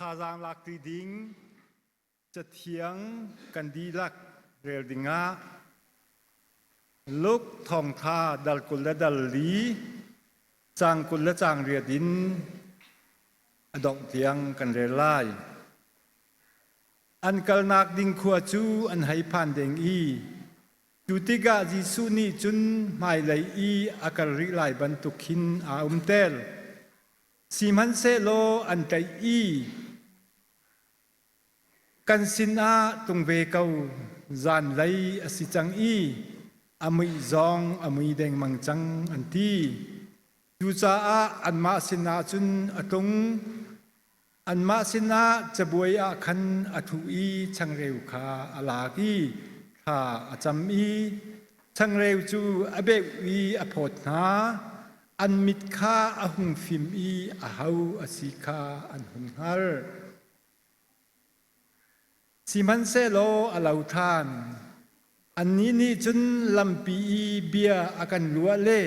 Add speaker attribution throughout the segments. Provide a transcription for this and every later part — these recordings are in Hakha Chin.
Speaker 1: Thazaang lakṭi ding Cathiang kan dihlak rel dingah Luke thawngṭha dal 20 le dal li, caang 20 le caang riat in a dongh tiang kan rel lai. An kalnak ding khua cu an hei phan deng i cu tikah Jesuh nih cun hmailei i a kal rih lai bantuk khin aa umter. Sihmanhsehlaw an tlaih i Kan sinah tlung ve ko, zanlei a si cang i a muih zong a mui dengmang cang, an ti. Cucaah anmah sinah cun a tlung. Anmah sinah cabuai ah khan a ṭhu i changreu kha a lak i thla a cam i changreu cu a beuh i a phawt hna. An mit kha a hung fim i aho a si kha an hun hngalh. Sihmanhsehlaw a lo ṭhan. Annih nih cun lampi i bia a kan ruah le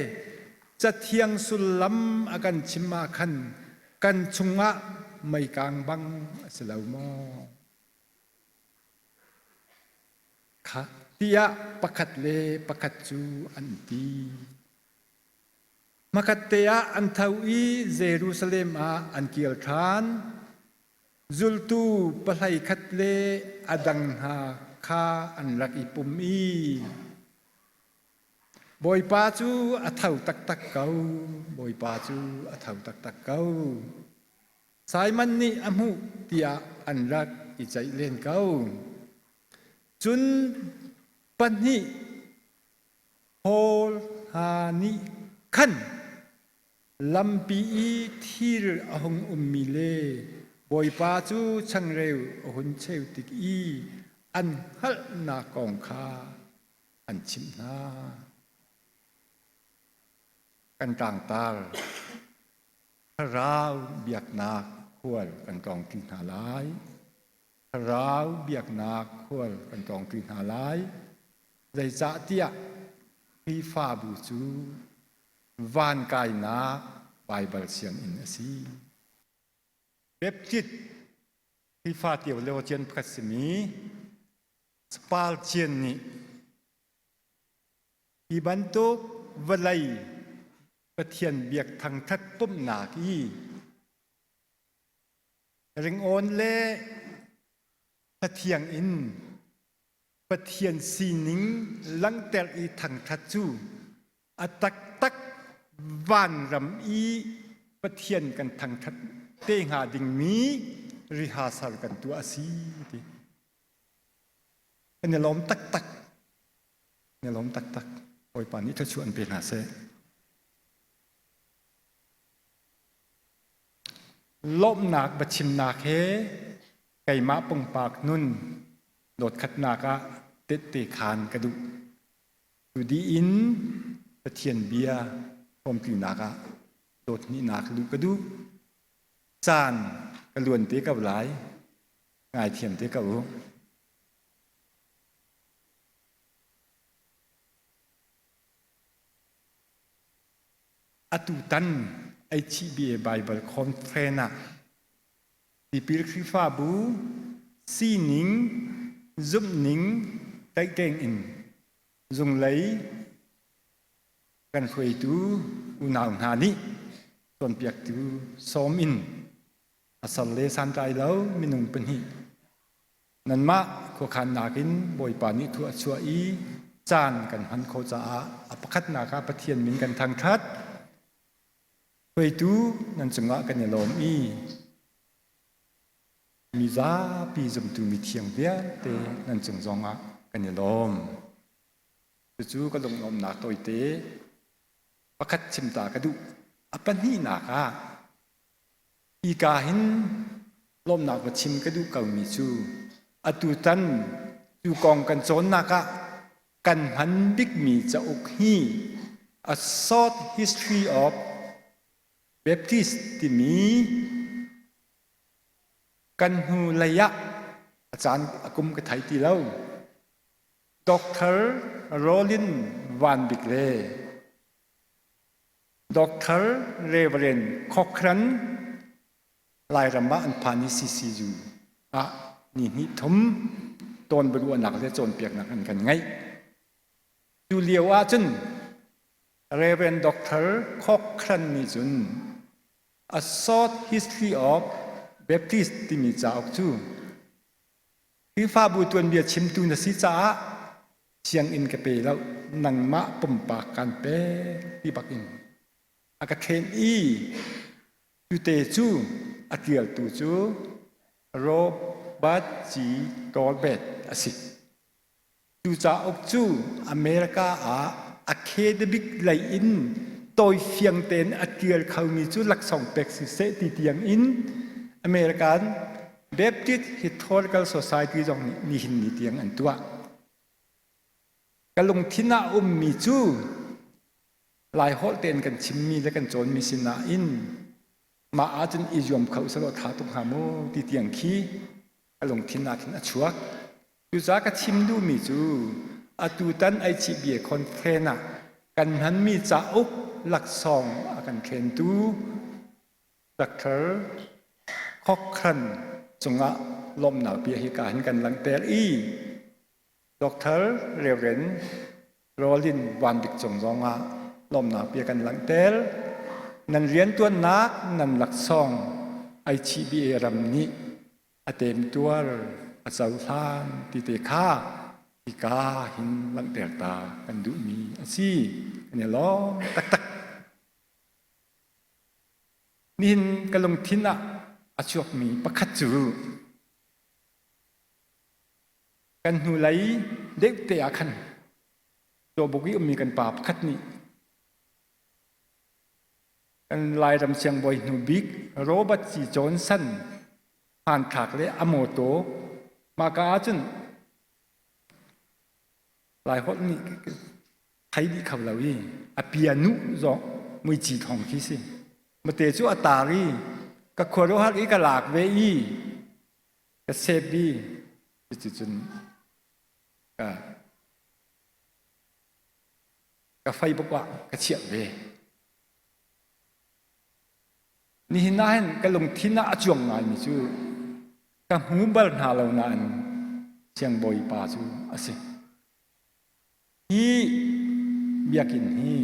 Speaker 1: Cathiang sullam a kan chim ah khan kan chungah meikang bang a si lo maw? Kha tiah pakhat le pakhat cu an ti. Hmakhatte ah an tho i Jerusalem ah an kir ṭhan. Zultu pahlei khat le a dang hna kha an rak i pum i Bawipa cu a tho taktak ko, Bawipa cu a tho taktak ko. Simon nih a hmuh tiah an rak i ceih len ko. Cun pahnih Paul hna nih khan lampi i thil a hung ummi le Bawipa cu changreu a hun cheu tik i an hngalhnak kong kha an chimh hna. Kan tlangtar thlarau biaknak khual kan tlawngṭi hna lai. Thlarau biaknak khual kan tlawngṭi hna lai. Zeicahtiah Khrihfabu cu van kainak Baibal sianginn a si. Baptist Khrihfa theologian pakhat simi Spurgeon nih hi bantuk vawlei Pathian biak thangṭhat pumhnak i ringawn le hlathiang in Pathian sining langhter i thangṭhat cu a taktak vanram i Pathian kan thangṭhat te hnga dingmi rehearsal kan tuah a si ti. Kan i lawm taktak. Kan i lawm taktak. Bawipa nih thluachuah an pe hna seh. Lawmhnak biachimnak he keimah pumpak nun dawtkhatnak ah tette khaan ka duh. Cu dih in Pathian bia hrawmṭinak ah dawthnihnak luh ka duh. Caan ka luan te ko lai. Ngaithiam te ko u. Atutan HBA Bible Conference ah Tipil Khrihfabu sining, zumhning tlaihtleng in zunglei kan hruaitu unau hna nih cawnpiaktu sawm in a sal le santlai lo minung pahnih Nanmah khuakhannak in Bawipa nih thu a chuah i caan kan hman khawh caah a pakhatnak ah Pathian min kan thangṭhat. Hruaitu nan cungah kan i lawm i mi zapi zumtu mithiang vialte nan cung zongah kan i lawm. Cucu ka lunglawmhnak tawite pakhat chimta ka duh. A pahnihnak ah Hika hin lawmhnak va chim ka duh komi cu atutan cu kong kan cawnnak ah kan hman bikmi cauk hi A Short History of Baptist timi kan hnu lei ah a caan a kum ka thei ti lo. Dr. Rollin Van Bik le Dr. Reverend Cochran. Lairam ah an phan i CCU ah ni hnih thum tawn biaruahnak le cawnpiaknak an kan ngeih. Cu lio ahcun Reverend Dr. Cochran nih cun A Short History of Baptist timi cauk cu Khrihfabu tuanbia chimtu na si caah sianginn ka pe lo, nangmah pumpak kan pek ti bak in a ka ṭhen i cute cu a ṭialtu cu Robert G. Tolbert a si. Cu cauk cu America ah academic lei in tawifiang tein a ṭial khomi cu laksawng pek siseh ti tiang in American Baptist Historical Society zong nih nihin ni tiang an tuah. Ka lungthin ah a ummi cu Laiholh tein kan chimmi le kan cawnmi si nain mah ahcun i zuam kho selaw ṭha tuk hnga mu ti tiang khi ka lungthin ah khin a chuak. Cucaah ka chim duhmi cu atutan HCBA conference ah kan hmanmi cauk laksawng a kan khentu Dr. Cochran cungah lawmhnak bia hi ka hin kan langhter i Dr. Reverend Rolin Van Bik cung zongah lawmhnak bia kan langhter. Nan riantuannak nan laksawng ICBA ram nih a temtuar a cohlan ti te kha hika hin langhter ta kan duhmi a si. Kan i lawm taktak. Nihin ka lungthin ah a chuakmi pakhat cu Kan hnulei deuh te ah khan Cawbuk i ummi kan pa pakhat nih kan Lairam siangbawi hnu bik Robert C. Johnson hmanthlak le a mawtaw mahka ahcun Laiholh nih thei dih kho lo i a pianu zong muici thong khi si. Mate cu a tar i ka khuaruahhar i ka lak ve i ka sep i cuticun ka ka Facebook ah ka chiah ve. Nihin ah hin ka lungthin ah a cuang ngaimi cu ka hmu bal hna lo nain siangbawi pa cu a si. Hi biakinn hi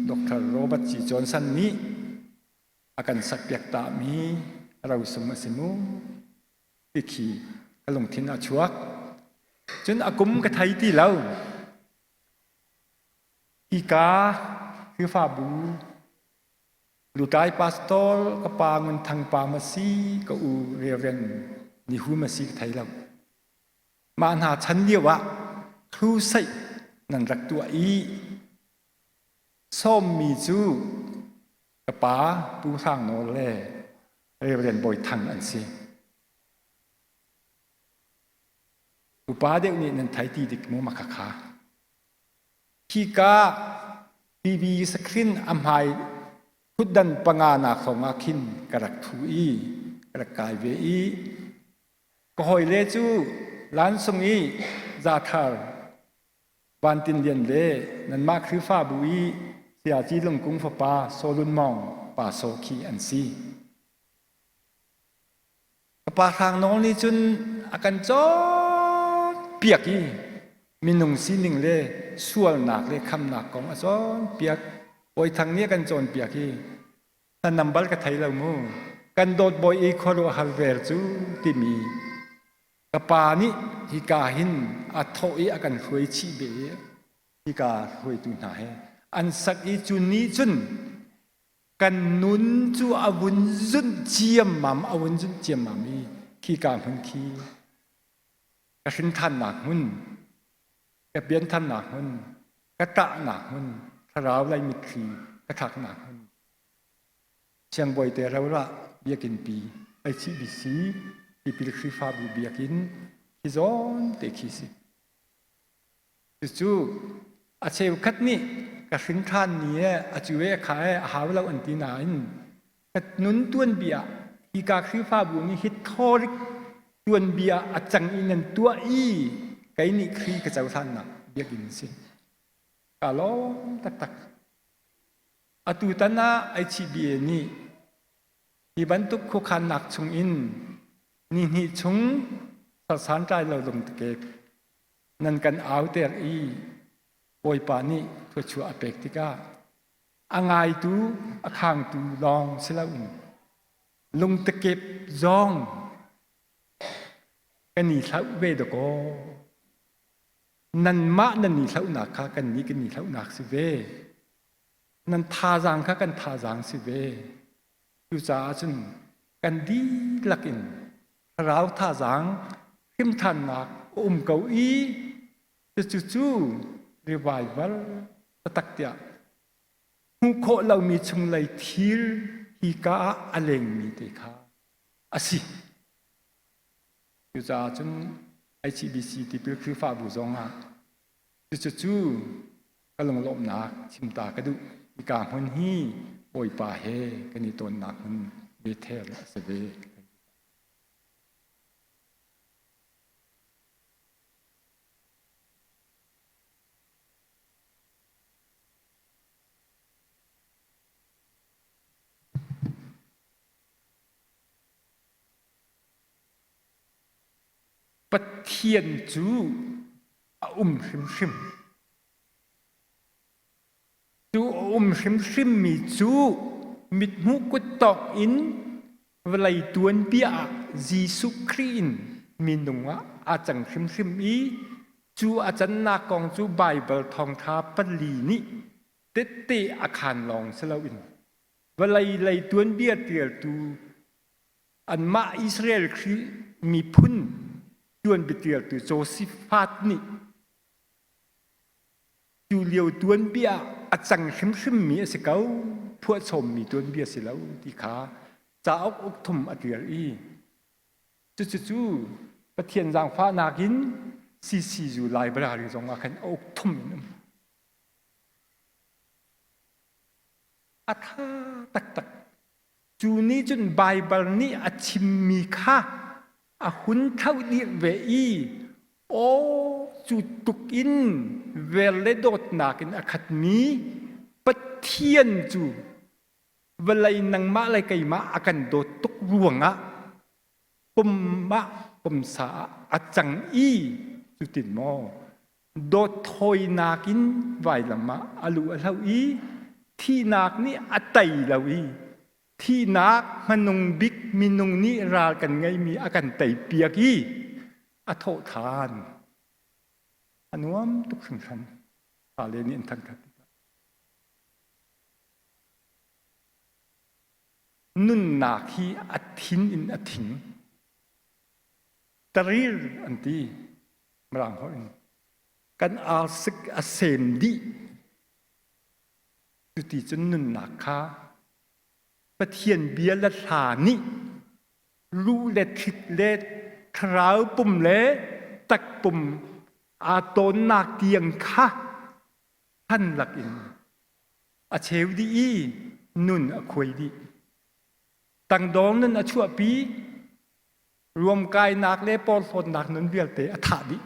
Speaker 1: Dr. Robert C. Johnson nih a kan sakpiak tami rosung a si mu ti khi ka lungthin a chuak. Cun a kum ka thei ti lo. Hika Khrihfabu lutlai pastor ka pa Ngun Thang pa ma si ka u Reverend Ni Hu ma si ka thei lo. Mah hna chan lio ah crusade nan rak tuah i sawmmi cu ka pa Pu Hrang Nawl le Reverend Bawi Thang an si. Upa deuh nih nan thei ti dik mu ma kha. Hika TV screen a hmai thutdan panga nak hrawng ah khin ka rak thu i ka rak kai ve i ka hawile cu lansung i Zathar Van Tin Lian le nanmah Khrihfabu i Sayaci Lungkung fapa Solun Mawng pa Saw khi an si. Ka pa Hrang Nawl nih cun a kan cawnpiak i minung sining le sualnak le khamnak kong a cawnpiak. Bawi Thang nih a kan cawnpiak i na nam bal ka thei lo mu. Kan dawt bawi i khuaruahhar vel cu timi Ka pa nih hika hin a thawh i a kan hruai chih ve i hika hruaitu hna he an sak i cu ni cun kan nun cu a vun zunh ciammam a vun zunh ciammam i khika hmun khi ka hrinthannak hmun ka pianthannak hmun ka ṭahnak hmun thlarau lei mitthli ka thlaknak hmun Siangbawi te rorah biakinn pi HCBC tipil Khrihfabu biakinn khi zawn te khi si. Cucu a cheukhat nih ka hrin ṭhan ni e a cu e a kha e a hau lo an ti nain ka nun tuanbia hika Khrihfabu nih historic tuanbia a cang i nan tuah i kei nih Khrih ka cohlannak biakinn si. Ka lawm taktak. Atutan ah HCBA nih Hi bantuk khuakhannak chungin ni hnih chung sarsantlai lo lungtekep nan kan auter i Bawipa nih thluachuah a pek tikah a ngaitu a khangtu lawng si loin lungtekep zong kan i hlauh ve dakaw. Nanmah nan i hlauhnak kha kannih kan i hlauhnak si ve. Nan thazaang kha kan thazaang si ve. Cucaah cun kan dihlak in thlarau thazaang hrimthannak a um ko i cucu cu revival taktak tiah hmuh khawh lomi chunglei thil hika ah a lengmi te kha a si. Cucaah cun ICBC tipil Khrihfabu zong ah cucu ka lunglawmhnak chimta ka duh. Hika hmun hi Bawipa he kan i tawnnak hmun Bethel a si ve. Pathian cu a um hrimhrim. Cu a um hrimhrimmi cu mithmuh kuttawk in vawlei tuanbia ah Jesuh Khrih in minung ah aa cang hrimhrim i cu a cannak kong cu Baibal thawngṭha pali nih tette a khaan lawng si loin vawlei lei tuanbia ṭialtu Anmah Israel Khrih miphun tuanbiatialtu Josifat nih cu lio tuanbia a cang hrimhrimmi a si ko, phuahchommi tuanbia si lo ti kha cauk uk thum a ṭial i cucu Pathian zaangfahnak in CCU library zong ah khan a uk thum in um. A ṭha taktak. Cu nih cun Baibal nih a chimmi kha a hun thlauh ve i aw cu tuk in vel le dawtnak in a khatmi Pathian cu vawlei nangmah le keimah a kan dawt tuk ruangah pum ah pumsa ah a cang i cutin maw dawt thawinak in vailam ah a lu a hloh i thihnak nih a tei lo i thihnak hmanung bik minung nih ral kan ngeimi a kan tei piak i a thawh ṭhan. A nuam tuk hringhran. Fale nih an thangṭhat tikah. Nunnak hi a thin in a thing. Tarir an ti. Mirang holh in. Kan arsik a sem dih. Cuti cun nunnak kha Pathian bia le hla nih ruh le thlit le thlarau pum le takpum aa tawnnak tiang kha han lakin a cheu dih i nun a khuai dih. Tangdawng nun a chuahpi, ruamkainak le porhlawtnak nun vialte a thah dih.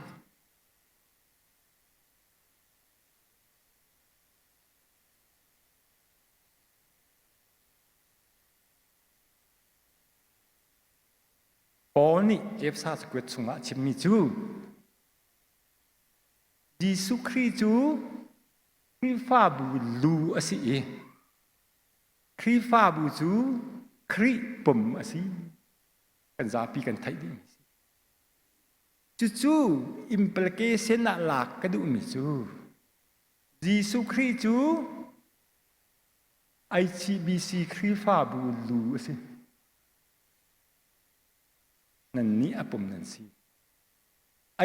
Speaker 1: Paul nih Efesa cakuat chungah a chimmi cu Jesuh Khrih cu Khrihfabu lu a si i Khrihfabu cu Khrih pum a si. Kan zapi kan theih dihmi a si. Cucu implication ah lak ka duhmi cu Jesuh Khrih cu ICBC Khrihfabu lu a si. Nannih a pum nan si.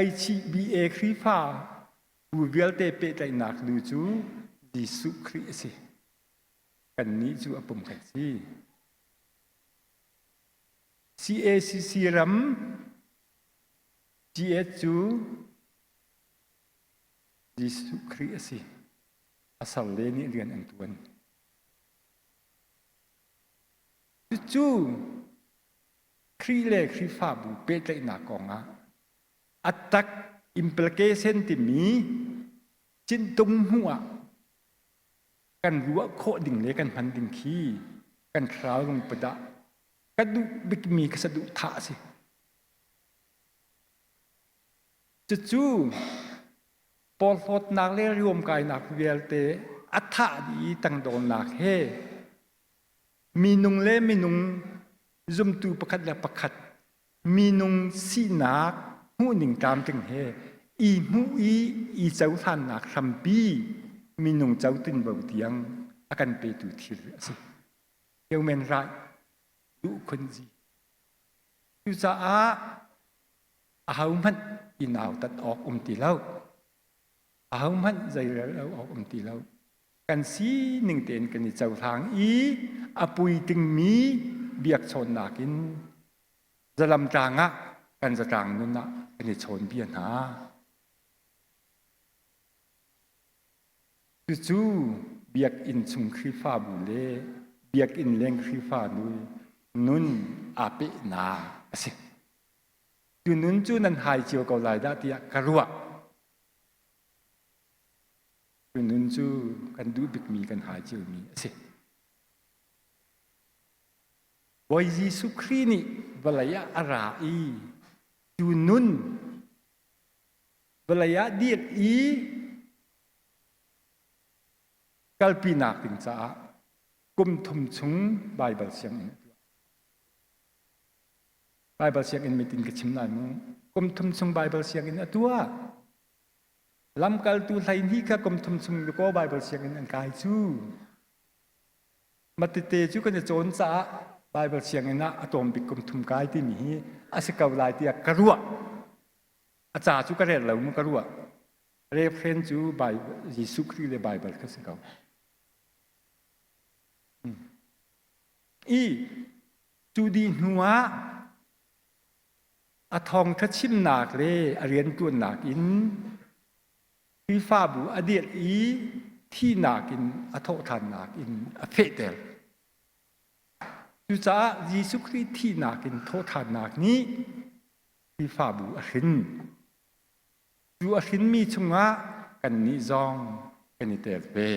Speaker 1: ICBA Khrihfa bu vialte pehtlaihnak lu cu Jesuh Khrih a si. Kannih cu a pum kan si. CACC ram GS cu Jesuh Khrih a si. A salle nih rian an ṭuan. Cucu Khrih le Khrihfabu pehtlaihnak kongah a tak implication timi cintung hmuh ah kan ruah khawh ding le kan hman ding khi kan thlarau lungput ah. Ka duh bikmi ka saduhthah a si. Cucu porhlawtnak le riamkainak vialte a thah dih i tangdornak he minung le minung zumtu pakhat le pakhat minung sinak hmuhning tlamtling he i hmuh i i cohlannak hrampi minung co tinvo tiang a kan petu thil a si. Human right duh khunzi. Cucaah ahohmanh i nautat awk um ti lo. Ahohmanh zeirel lo awk um ti lo. Kan sining tein kan i cohlang i a puitingmi biakchawnnak in zalamtlang ah kan zatlang nun ah kan i chawn bia hna. Cucu biakinn chung Khrihfabu le biakinn leng Khrihfa nun aa pehnak a si. Cu nun cu nan hai cio ko lai dah tiah ka ruah. Cu nun cu kan duh bikmi kan hai ciomi a si. Bawi Jesuh Khrih nih vawlei ah a ra i cu nun vawlei ah dir i kalpinak ding caah kum thum chung Baibal sianginn a tuah. Baibal sianginn mit in ka chim lai mu. Kum thum chung Baibal sianginn a tuah. Lamkaltu 12 kha kum thum chung kaw Baibal sianginn an kai cu. Matete cu kan i cawn caah Baibal sianginn ah a tlawm bik kum thum kai timi hi a si ko lai tiah ka ruah. A ca cu ka rel lo mu ka ruah. Reference cu Bible, Jesuh Khrih le Baibal kha si ko. I cu dih hnu ah a thawngṭha chimnak le a rianṭuannak in Khrihfabu a dirh i thihnak in a thawhṭhannak in a fehter. Cucaah Jesuh Khrih thihnak in thawhṭhannak nih Khrihfabu a hrin. Cu a hrinmi chungah kannih zong kan i tel ve.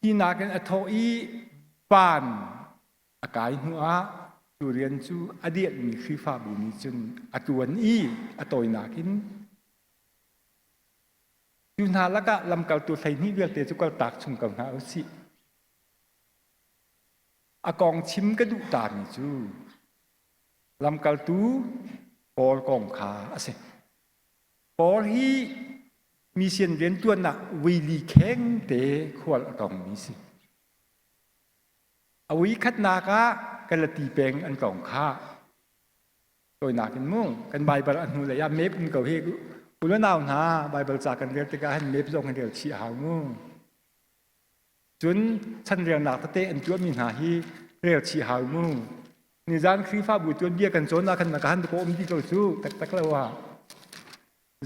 Speaker 1: Hinak in a thawh i van a kai hnuah cu rian cu a dirhmi Khrihfabu nih cun a ṭuan i a tawinak in cu hna lakah lamkaltu 12 vialte cu kaltak chung ko hna u sih. A kong chim ka duh tami cu lamkaltu Paul kong kha a si. Paul hi mission rianṭuannak wili kheng te khual a tongmi si. A ui khatnak ah Galati peng an tong kha. Tawinak in mu kan Bible a hnu lei ah map um ko hi u le nau hna Bible ca kan rel tikah hin map zong kan rel chih a hau mu. Cun chanrelnak tete an tuahmi hna hi rel chih hau mu. Nizan Khrihfabu tuanbia kan cawn ah khan na ka han ko um dih ko cu taktak lo ah.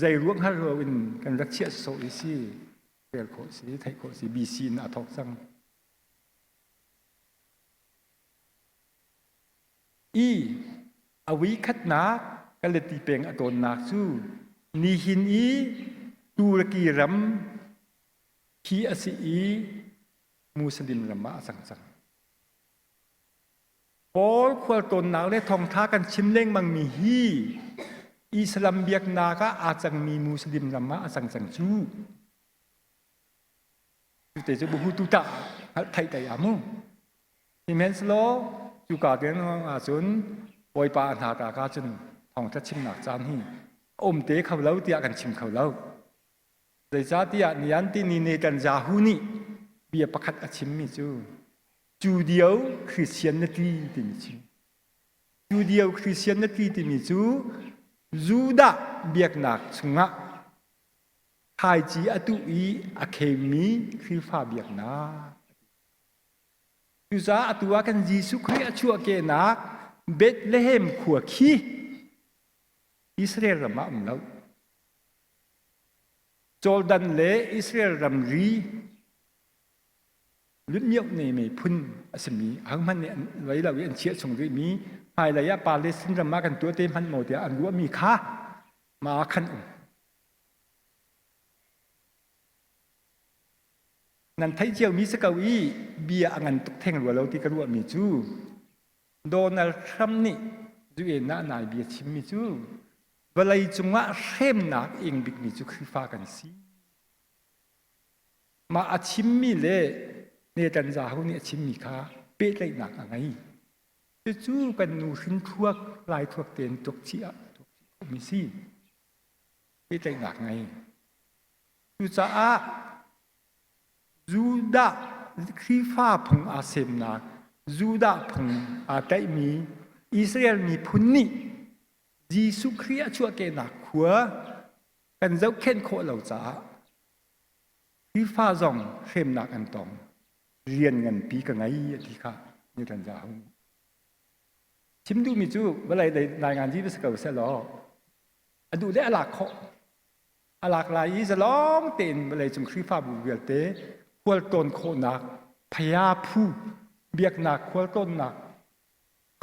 Speaker 1: Zei ruang har lo in kan rak chiah sawh i si rel khawh si theih khawh si BC in a thawk cang. I a ui khatnak Galati peng a tawnnak cu nihin i Turkey ram khi a si i Muslim ram ah a cang cang. Paul khualtawnnak le thawngṭha kan chim lengmangmi hi Islam biaknak ah aa cangmi Muslim ram ah a cang cang cu. Cute cu buhu tu tah hngalh theih tai ah mu. Sihmanhsehlaw cuka te ahcun Bawipa a hna ka cun thawngṭha chimnak caan hi a um te kho lo tiah kan chim kho lo. Zeicahtiah nian tini Netanyahu nih bia pakhat a chimmi cu Judeo Christianity timi chim. Judeo Christianity timi cu Judah biaknak chungah thlaici a tuh i a khemmi Khrihfa biaknak. Cucaah atu ah kan Jesuh Khrih a chuahkehnak Bethlehem khua khi Israel ram ah um lo. Jordan le Israel ramri lutmioh ne phun a simi ahohmanh nih an rei lo i an chiah chung rihmi hmailei ah Palestine ram ah kan tuah te hmanh maw tiah an ruahmi kha ma khan um. Nan theih ciomi si ko i bia a ngan tuk theng rua lo ti ka ruahmi cu Donald Trump nih UN ah nai bia chimmi cu vawlei cungah hremnak ing bikmi cu Khrihfa kan si. Mah a chimmi le Netanyahu nih a chimmi kha pehtlaihnak a ngei. Cucu kan nu hrin thluak lai thluak tein tuak chih ah tuak chih khawhmi si. Pehtlaihnak ngei. Cucaah Judah Khrihfa phung aa semnak Judah phung aa tlaihmi Israel miphun nih Jesuh Khrih a chuahkehnak khua kan zohkhenh khawh lo caah Khrihfa zong hremnak an tong. Rian nganpi ka ngei a ti kha Netanyahu nih. Chim duhmi cu vawlei lei nainganzi va si ko seh law a duh le a lak khawh. A lak lai i zalong tein vawleicung Khrihfabu vialte khualtlawn khawhnak phaya phu biaknak khualtlawnnak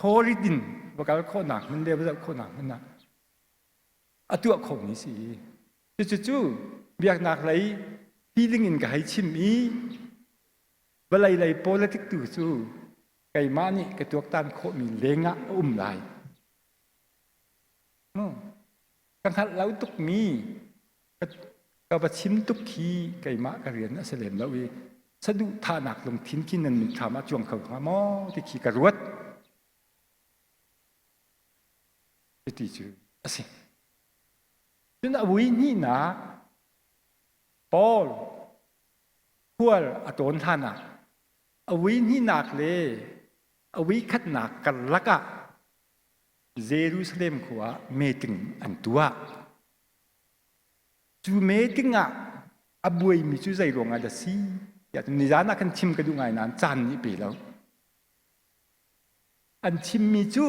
Speaker 1: khuarit in va kal khawhnak hmun le va zoh khawhnak hmun ah a tuah khomi si. Cucu biaknak lei feeling in ka hei chim i vawlei lei politic tu cu keimah nih ka tuaktan khawhmi lengah a um lai. Ka hngalh lo tukmi ka va chim tuk khi keimah ka rian a si lem lo i saduhthahnak lungthin khi nan mitthlam ah cuang kho hnga maw ti khi ka ruat. Cuti cu a si. Cun a vui hnihnak Paul khual a tawn hlan ah a vui hnihnak le a vui khatnak karlak ah Jerusalem khua ah meeting an tuah. Cu meeting ah a buaimi cu zei ruangah dah si tiah nizan ah khan chim ka duh ngai nain caan nih pe lo. An chimmi cu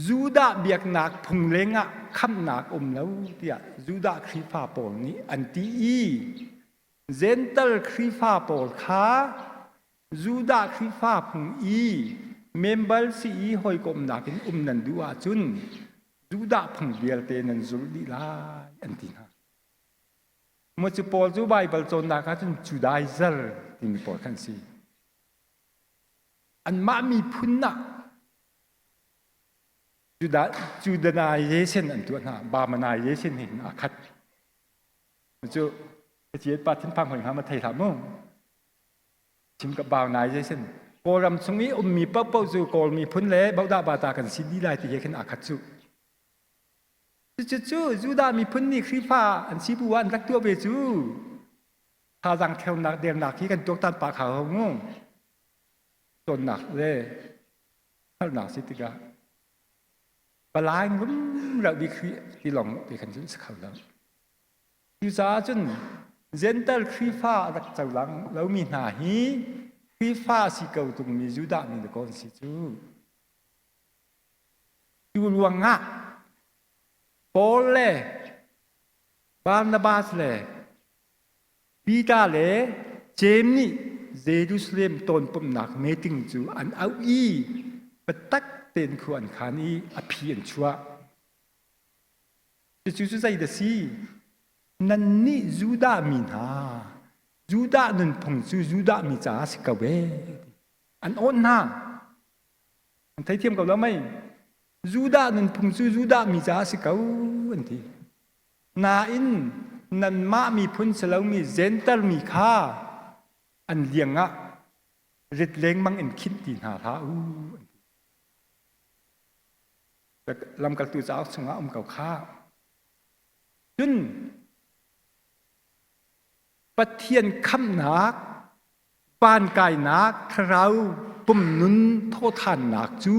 Speaker 1: Judah biaknak phung lengah khamhnak um lo tiah Judah Khrihfa pawl nih an ti i Gentle Khrihfa pawl kha Judah Khrihfa phung i member si i hawikomhnak in um nan duh ahcun Judah phung vialte nan zulh dih lai an ti hna. Maw cu pawl cu Baibal cawnnak ahcun Judaizer timi pawl khan si. Anmah miphun ah Judanization an tuah hna. Bamanization he hin aa khat. Cu ka pa thinphang hoi hnga ma thei hlah mu. Chim ka Bamanization. Kawlram chung i ummi paohpaoh cu Kawl miphun le Bodah Bata kan si dih lai ti he khin aa khat cu. Cucu Judah miphun nih Khrihfa an si bu ah an rak tuah ve cu. Thazaang ṭheunak dernak hi kan tuaktan pah kha ho mu. Cawnnak le hngalhnak si tikah palai rumro bik Khrih ti lawng ti khan cu si kho lo. Cucaah cun Gentle Khrihfa a rak cohlang lomi hna hi Khrihfa si ko tungmi Judah mi dakaw an si cu. Cu ruangah Paul le Barnabas le Peter le Jeim nih Jerusalem tonpumhnak meeting cu an auh i biatak tein khua an khan i a phi an chuah. Cucu cu zeidah si? Nannih Judah mi hna, Judah nunphung cu Judah mi caah si ko ee. An awnh hna. An theithiam ko lo mei? Judah nunphung cu Judah mi caah si ko an ti. Nain nanmah miphun si lomi Jentail mi kha an liang ah rit lengmang in khinh ti hna hlah u an ti. Lamkaltu cauk chungah um ko kha. Cun Pathian khamhnak, vankainak, thlarau pumnun thawhthannak cu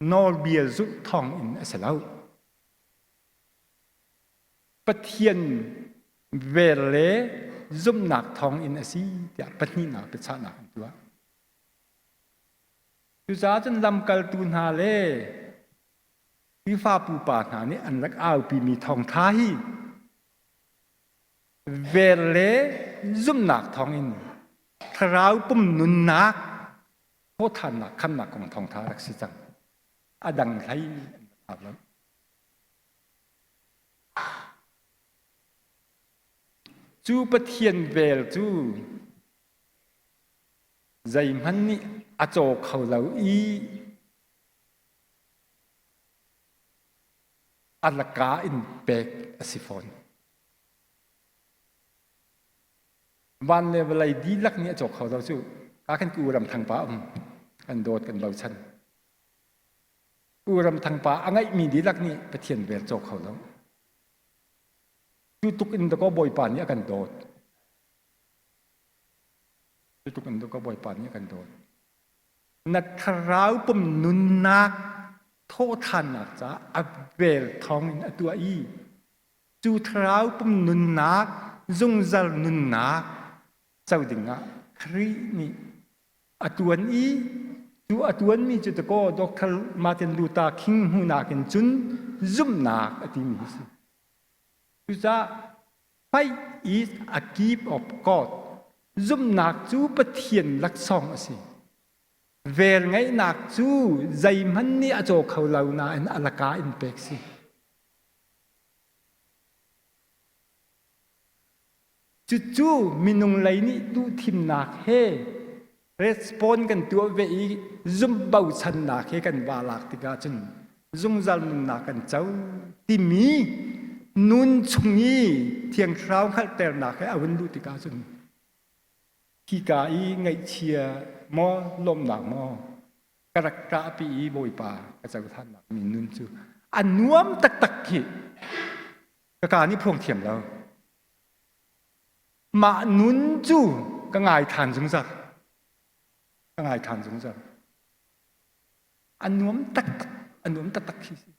Speaker 1: nawlbia zulh thawng in a si lo. Pathian vel le zumhnak thawng in a si tiah pahnihnak biachahnak an tuah. Cucaah cun lamkaltu hna le Khrihfa pupa hna nih an rak aupimi thawngṭha hi vel le zumhnak thawngin thlarau pum nunnak thawhthannak khamnak kong thawngṭha rak si cang. A dang hlei an rak au lo. Cu Pathian vel cu zeihmanh nih a caw kho lo i a laka in pek a si fawn. Van le vawlei dihlak nih a cawk kho lo cu. Ka khan ku ram thang pa um kan dawt kan bochan. Ku ram thang pa a ngeihmi dihlak nih Pathian vel cawk kho lo. Cu tuk in dakaw Bawipa nih a kan dawt. Cu tuk in dakaw Bawipa nih a kan dawt. Na thlarau pum nunnak thawhthannak caah a vel thawng in a tuah i cu thlarau pum nunnak zungzal nunnak co dingah Khrih nih a tuan i cu a tuanmi cu takaw Dr. Martin Luther King hmuhnak in cun zumhnak a timi hi si. Cucaah faith is a gift of God. Zumhnak cu Pathian laksawng a si. Velngeihnak cu zeihmanh nih a caw kho lo nain a laka in pek si. Cucu minung lei nih duhthimnak he respond kan tuah ve i zumh bochannak he kan va lak tikah cun zungzal nunnak kan co timi nun chung i Thiang Thlarau hngalhternak he a hun luh tikah cun hika i ngaihchia maw lawmhnak maw ka rak ṭahpi i Bawipa ka cohlannak mi nun cu a nuam taktak khi ka ka nih phuang thiam lo. Mah nun cu ka ngai ṭhan zungzal. Ka ngai ṭhan zungzal. A nuam taktak, a nuam taktak khi si.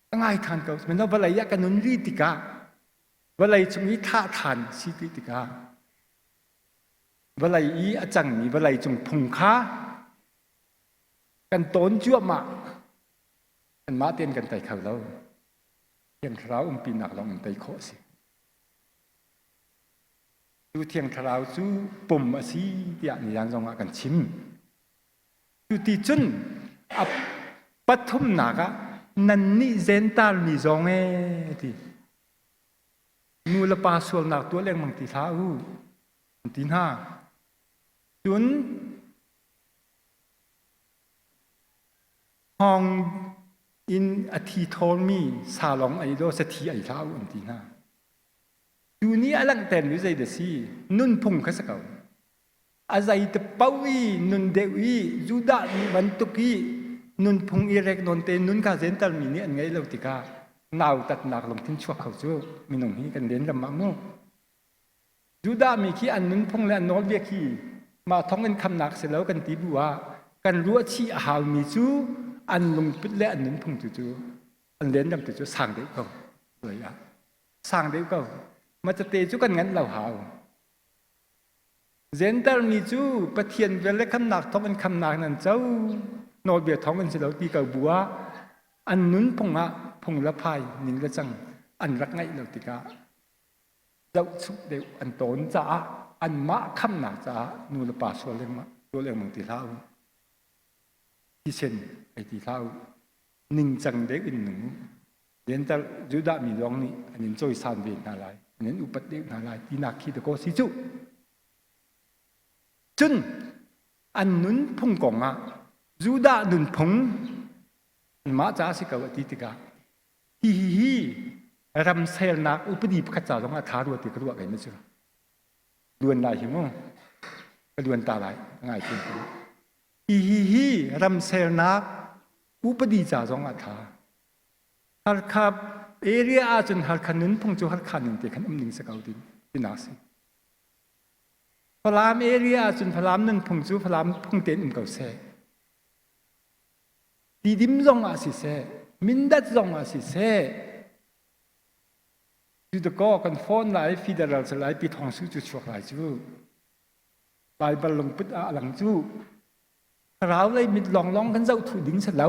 Speaker 1: Ka ngai ṭhan ko. Sihmanhsehlaw vawlei ah ka nun rih tikah, vawlei chung i thah ṭhan si ti tikah, vawlei i a cangmi vawlei cung phung kha kan tawn cuahmah. Anmah tein kan tei kho lo. Thiang Thlarau umpinak lawng in tei khawh a si. Cu Thiang Thlarau cu pum a si tiah nizan zong ah kan chim. Cu ti cun a pathumnak ah nannih Jentail mi zong ee ti. Nu le pa sualnak tuah lengmang ti hlah u an ti hna. Cun Hngawng in a thi thawlmi sa lawng ei law sathi ei hlah u an ti hna. Tu nih a langhtermi zei dah si? Nunphung kha si ko. A zei te paoh i nun deuh i Judah mi bantuk i nunphung i rek nawn te nun kha Jentail mi nih an ngeih lo tikah nautatnak lungthin chuak kho cu minung hi kan len ram ah mu. Judah mi khi an nunphung le an nawlbia khi mah thong in khamnak si lo kan ti bu ah kan ruahchih a haumi cu an lungput le an nunphung tu cu an lenram tu cu sang deuh ko ah sang deuh ko macate cu kan nganh lo hau Jentail mi cu Pathian vel le khamnak thong in khamnak nan co nawlbia thong in si lo ti ko bu ah an nunphung ah phung le phai ning le cang an rak ngaih lo tikah zohchuk deuh an tawn caah anmah khamnak caah nu le pa sual lengmang sual lengmang ti hlah u thisen ei ti hlah u ningcang deuh in nung u Gental Judah mi lawng nih an in cawisan ve hna lai an in upat deuh hna lai tinak khi dakaw si cu cun an nunphung kong ah Judah nunphung anmah ca si ko a ti tikah Hihi hi ramselnak upadi pakhat ca zong ah tha rua ti ka ruah kai cu. Luan lai hi mu. Ka luan ta lai ngai thiam ko. Hihi hi ramselnak upadi ca zong ah tha. Halkha area ahcun Halkha nunphung cu Halkha ning te khan um ning si ko tin tinak si. Falam area ahcun Falam nunphung cu Falam phung tein um ko seh. Tidim zong ah siseh, Mindat zong ah siseh, cuticawh kan phone lai federal cu lai pi thawng su cu chuak lai cu. Baibal lungput ah a lang cu. Thlarau lei mit lawnglawng kan zoh thu ding si lo.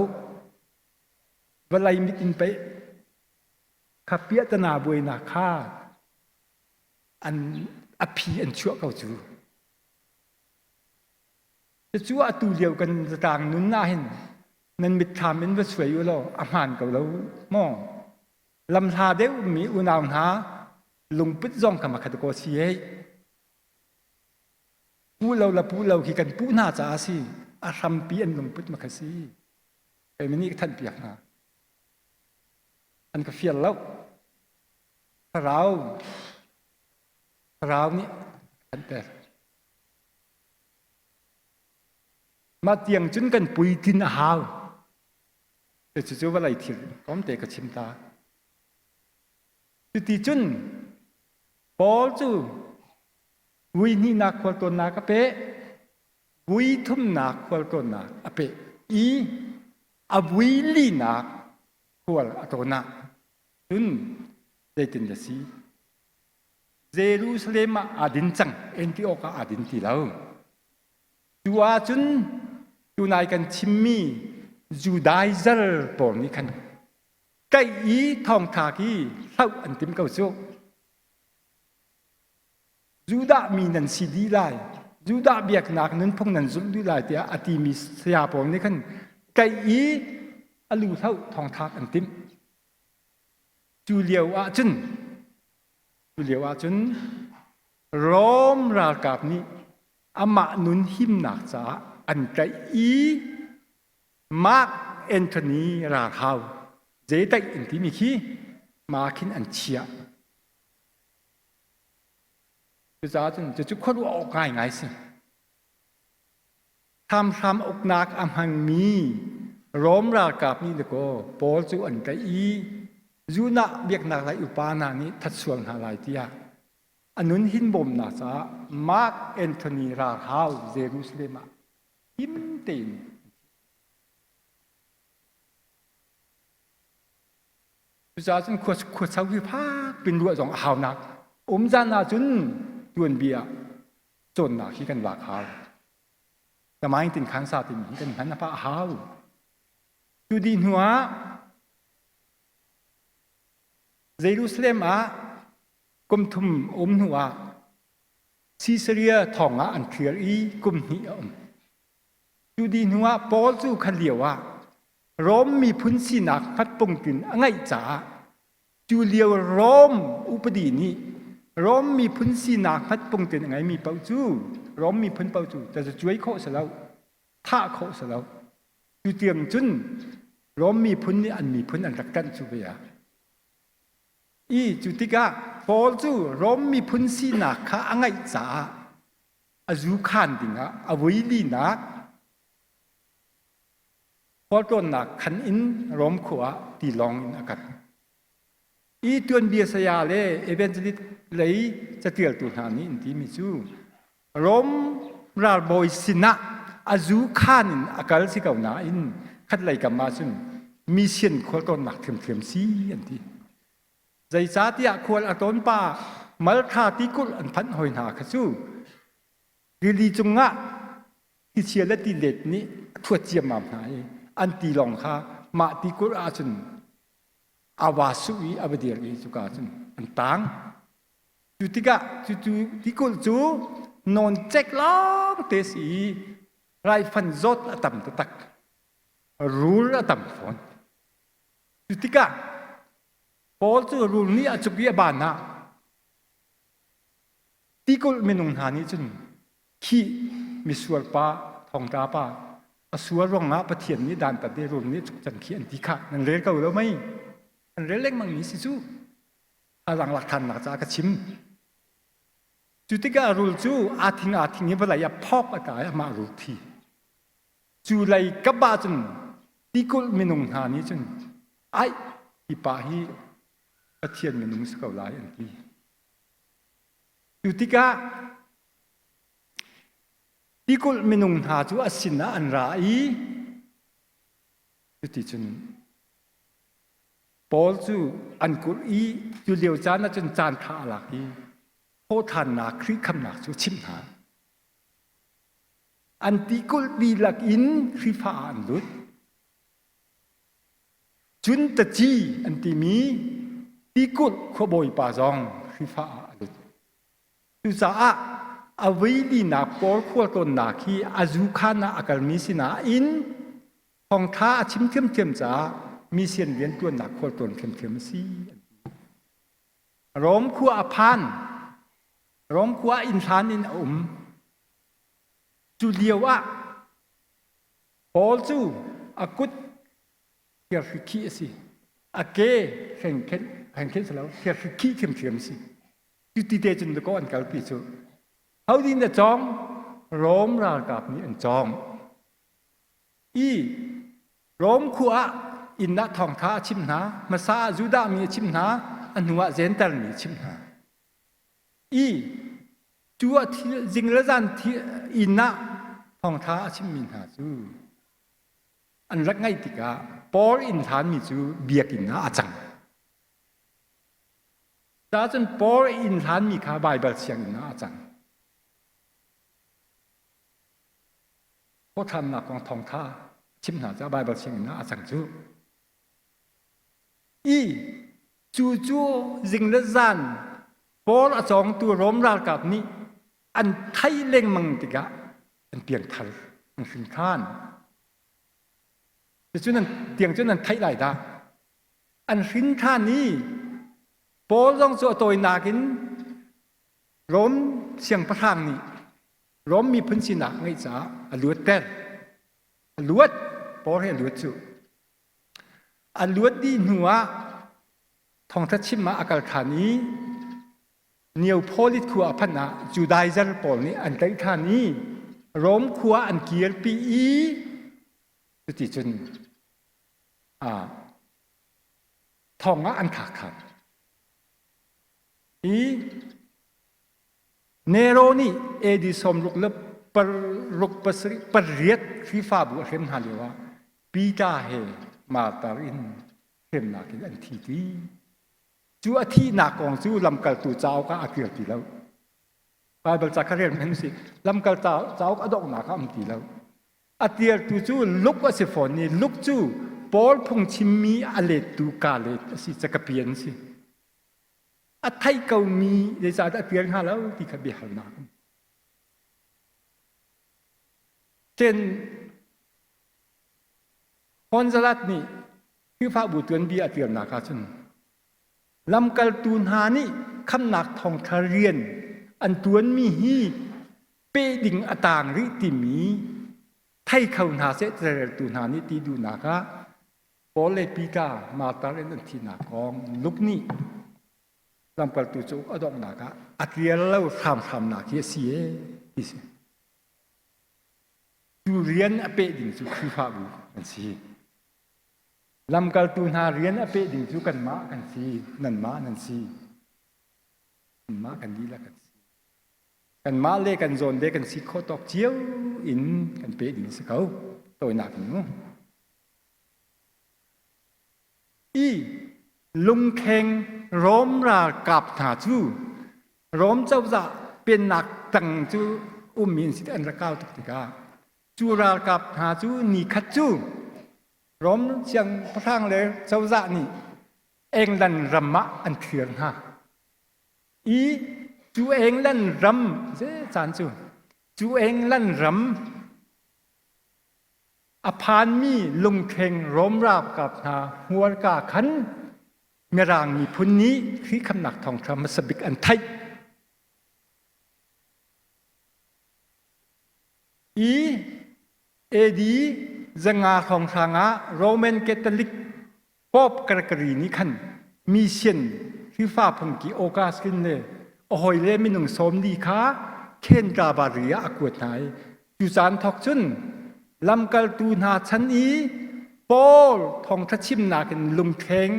Speaker 1: Vawlei mit in pei kha piahtana buainak kha an a phi an chuah ko cu. Cucu atu lio kan zatlang nun ah hin nan mitthlam in va suai u law a hmaan ko lo maw? Lamhla deuhmi unau hna, Lungput zong kha makhat ko si ei. Pu lo la pu lo khi kan pu hna caah si. A hrampi an lungput makha si. Keimah nih ka thanh piak hna. An ka fial lo. Thlarau Thlarau nih a thanter. Mah tiang cun kan puitlin a hau. Cucu vawlei thil tlawmte ka chim ta. Cuti cun Paul cu vui hnihnak khualtlawnnak a peh, vui thumnak khualtlawnnak a peh i a vui linak khual a tlawn ah cun zeitin dah si? Jerusalem ah aa din cang, Antioch ah aa din ti lo. Cu ahcun tunai kan chimmi Judaizer pawl nih khan tlaih i thawngtha khi hloh an tim ko cu. Judah mi nan si dih lai, Judah biaknak nunphung nan zulh dih lai tiah a timi saya pawl nih khan tlaih i a lu hloh thawngthlak an timh. Cu lio ahcun cu lio ahcun Rom ralkap nih amah nun himnak caah an tlaih i Mark Anthony ralhau zeitaih an timi khi ma khin an chiah. Cucaah cun cucu khuaruah awk ngaingai si. Hramhram uknak a hmangmi Rom ralkap nih dakaw Paul cu an tlaih i Judah biaknak lei upa hna nih that sual hna lai tiah a nun hinbawmnak caah Mark Anthony ralhau Jerusalem ah him tein Cucaah cun khuacho hi fak pin ruah zong a haunak um zan ahcun tuanbia cawnnak hi kan lak hau. Tamaing tin khan sa timi hi kan hman a pah hau. Cu dih hnu ah Jerusalem ah kum thum um hnu ah Caesarea thong ah an clear i kum hnih a um. Cu dih hnu ah Paul cu kha lio ah Rom miphun sinak hmatpungtin a ngeih caah cu lio Rom upadi nih Rom miphun sinak hmatpungtin a ngeimi paoh cu Rom miphun paoh cu tazacuai khawh si lo, thah khawh si lo. Cu tiang cun Rom miphun nih an miphun an rak ṭanh cu ve ah. I cu tikah Paul cu Rom miphun sinak kha a ngeih caah a zu khaan dingah a vui linak khualtlawnnak khan in Rom khua ah tilawng in a kal. I tuanbia saya le evangelist lei catialtu hna nih an timi cu Rom ralbawi sinah a zu khaan in a kal si ko nain khatlei kam ah cun mission khualtlawnnak thiamthiam si an ti. Zeicahtiah khual a tlawn pa Maltha tikulh an phanh hoi hna kha cu rili cungah thlichia le tilet nih a thuat ciammam hna i an tilawng kha mah tikulh ahcun a va suh i a va dir i cuka cun an tang. Cu tikah cucu tikulh cu nawncek lawng te si i raifan zawt a tam taktak. Rul a tam fawn. Cu tikah Paul cu rul nih a cuk i a ban ah tikulh minung hna nih cun khi misual pa thongtla pa a sual ruangah Pathian nih dantat i rul nih cuk cang khi an ti kha nan rel ko lo mei an rel lengmang mi si cu thazaang lak thannak caah ka chim cu tikah rul cu aa thing aa thing i vawlei ah phok a tla i amah rul thi Cu lei kap ahcun tikulh minung hna nih cun ai hi pa hi Pathian minung si ko lai an ti. Cu tikah tikulh minung hna cu a sinah an ra i cuticun Paul cu an kulh i cu lio caan ahcun caan ṭha a lak i thawhṭhannak Khrih khamnak cu a chimh hna. An tikulh dihlak in Khrihfa ah an lut. Cun taci an timi tikulh khuabawipa zong Khrihfa ah a lut. Cucaah a veilinak pawl khualtlawnnak hi a zukhan ah a kalmi si nain thawngṭha a chim ṭhiamṭhiam caah mission rianṭuannak khualtlawn ṭhiamṭhiam a si. Rom khua a phan. Rom khua inn hlan in a um. Cu lio ah Paul cu a kut thirhri khih a si. A ke hrengkhenh hrengkhenh si lo, thirhri khih thiamthiam a si. Cuti te cun dakaw an kalpi cu. Ho na cawng? Rom ralkap nih an cawng. I Rom khua ah inn ah thawngtha a chimh hna. Hmasa ah Judah mi a chimh hna, a hnu ah Jentail mi a chimh hna. I cu ah zing le zan inn ah thawngtha a chimmi hna cu an rak ngaih tikah Paul inn hlanmi cu biakinn ah a cang. Cun Paul inn hlanmi kha Baibal sianginn ah a cang. Thawhthannak kong thawngtha chim hna caah Baibal sianginn ah a cang cu. I cu cu zing le zan Paul a cawngtu Rom ralkap nih an theih lengmang tikah an piangthar, an hrin ṭhan. Cucu nan tiang cu nan theih lai dah. An hrin ṭhan i Paul zong cu a tawinak in Rom siangpahrang nih Rom miphun sinak ngeih caah a luatter. A luat, Paul hi a luat cu. A luat dih hnu ah thawngṭha chim ah a kal ṭhan i Neopolis khua a phanh ah Judaizer pawl nih an tlaih ṭhan i Rom khua an kirpi i cuticun thong ah an thlak ṭhan. I Nero nih AD 68 Khrihfabu a hrem hna lioah Peter he martar in hremnak in an thi ti. Cu a thihnak kong cu lamkaltu cauk ah a kir ti lo. Baibal ca kha rel hmanh si lamkal cauk a donghnak ah um ti lo. A tialtu cu Luke a si fawn i Luke cu Paul phungchimmi a lettu ka let a si, cakapian a si. A theih komi zeicahdah a tial hnga lo ti kha biahalnak um. Ten Honzalat nih Khrihfabu tuanbia a ṭialnak ahcun lamkaltu hna nih khamnak thawngṭha rian an ṭuanmi hi peh ding a taang rih timi thei kho hna seh careltu hna nih ti duhnak ah Paul le Peter martar in an thihnak kong Luke nih lamkaltu cauk a donghnak ah a ṭial lo hramhramnak hi a si ee ti si. Cu rian a peh ding cu Khrihfabu kan si. Lamkaltu hna rian a peh ding cu kanmah kan si, nanmah nan si. Kanmah kan dihlak kan si. Kanmah le kan zawn le kan si khawh tawk cio in kan peh ding si ko. Tawinak in mu. I lungkheng Rom ralkap hna cu Rom cozah pennak tang cu ummi an si an rak kau tuk tikah cu ralkap hna cu ni khat cu Rom siangpahrang le cozah nih England ram ah an thlir hna. I cu England ram caan cu cu England ram a phanmi lungkheng Rom ralkap hna hmualka khan Mirang miphun nih Khrih khamnak thawngṭha hmasa bik an theih. I AD 500 hrawnghrang ah Roman Catholic Pope Gregory nih khan mission Khrihfa phungki Augustine le a hawile minung 40 kha Canterbury ah a kuat hna i cu caan thawk cun lamkaltu hna chan i Paul thawngṭha chimnak in lungthleng